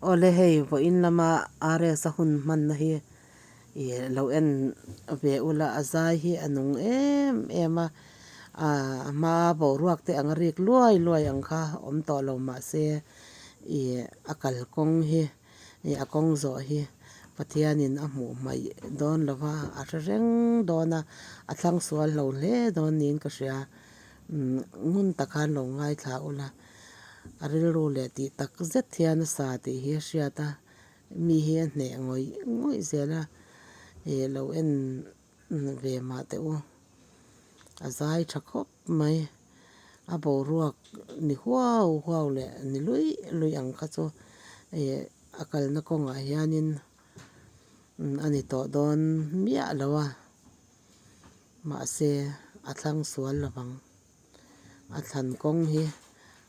Awle hei vawiin lama RS a hun hmanna hi ih lo en ve ula a zai hi a nung em em a, a hma boruak te ang a rik luai luai ang kha awm tawh lo mahse ih a kalkawng hi ih a kawng zawh hi Pathianin a hmuh hmaih dawn lo va a hre reng dawn a, a thlang sual lo hle dawn niin ka hria. Umm ngun tak khan lo ngaithla ula a rilru leh tih tak zet hian a sa tih hi a hriat a, mi hi a hneh ngawih ngawih zel a, ih lo en ve mah teh u, a zai tha khawp mai, a boruak ni huau huau leh ni luih luih ang kha chu ih a kalna kawngah hianin a ni tawh dawn miah lo a. Mahse, a thlang sual lo vang. A thlan kawng hi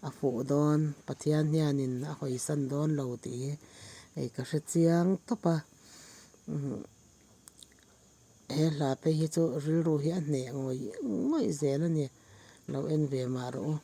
a fuh dawn, Pathian hianin a hawisan dawn lo tih hi hei ka hre chiang tawp a. He hla phei hi chu rilru hi a hneh ngawih ngawih zel a ni. Lo en ve mah rawh u.